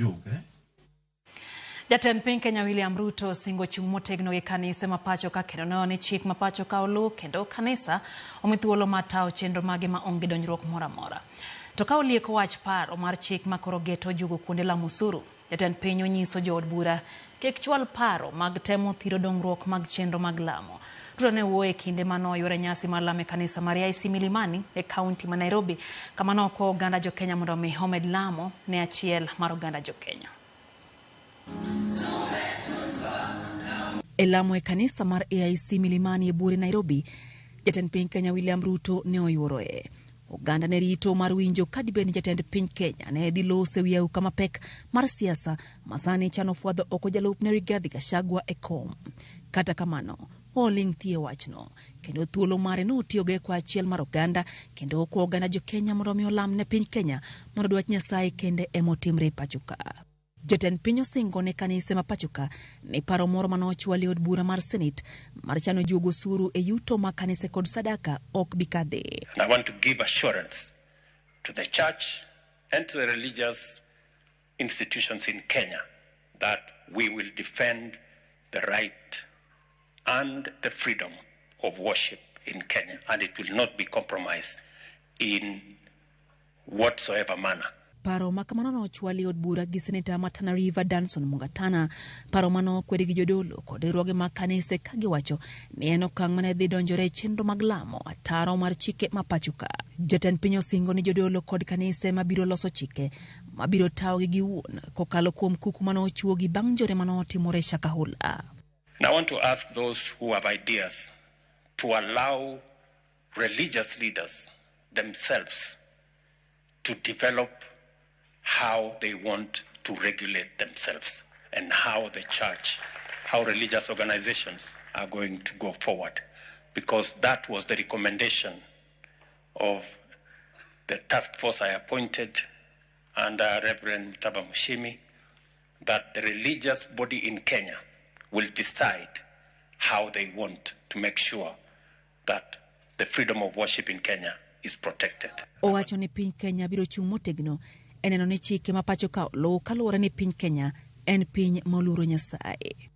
Ajuoke. Jatend piny Kenya William Ruto osingo chung' motegno gi kanise ma pacho ka kendo neno ni chik ma pacho ka oluw kendo kanisa omi thuolo mar tawo chenro mage ma onge donjruok moro amora. To ka olieko wach paro mar chik ma koro geto jugo kuonde lamo osuru, jatend piny onyiso jood bura kik chwal paro mag temo thiro dongruok mag chenro mag lamo. Ruto ne wuoyo e kinde mane oyuore nyasi mar lamo e kanisa mar AIC Milimani e kaunti ma Nairobi kama ne okwa oganda jo Kenya mondo omi omed lamo ne achiel mar oganda jo Kenya. E lamo e kanisa mar AIC Milimani e buore Nairobi, jatend piny Kenya William Ruto ne oyuoroe. Oganda ne rito mar winjo ka dibed ni jatend piny Kenya ne dhi loso e wi auka mapek mar siasa ma sani chano fwadho oko jalupne Rigathi Gachagua e kom. Kata kamano, oling' thi e wachno kendo thuolo mare notiyogo e kwa achiel mar oganda kendo okwa oganda jo Kenya mondo omi olam ne piny Kenya mondo dwach Nyasaye kende ema otimre e pacho ka. Jatend piny osingo ne kanise ma pacho ka ni paro moro mane ochwal e od bura mar Senate mar chano juogo osuru e yuto mag kanise kod sadaka ok bi kadhe. And I want to give assurance to the church and to the religious institutions in Kenya that we will defend the right and the freedom of worship in Kenya, and it will not be compromised in whatsoever manner. Paro ma kamano nochwal e od bura gi seneta ma Tana River Danson Mungatana, paro mano okwedi gi jodolo kod riwruoge mag kanise ka giwacho ni en okang' mane dhi donjore e chenro mag lamo ataro mar chike ma pacho ka. Jatend piny osingo ni jodolo kod kanise mabiro loso chike mabiro tawogi giwuon kokalo kuom kuku mane ochuogi bang' njore mane otimore Shakahola. And I want to ask those who have ideas to allow religious leaders themselves to develop how they want to regulate themselves and how the church, how religious organizations are going to go forward. Because that was the recommendation of the task force I appointed under Reverend Mutava Musyimi, that the religious body in Kenya will decide how they want to make sure that the freedom of worship in Kenya is protected. Owacho ni piny Kenya biro chung' motegno e neno ni chike ma pacho ka oluw kaluwore ni piny Kenya en piny moluoro Nyasaye.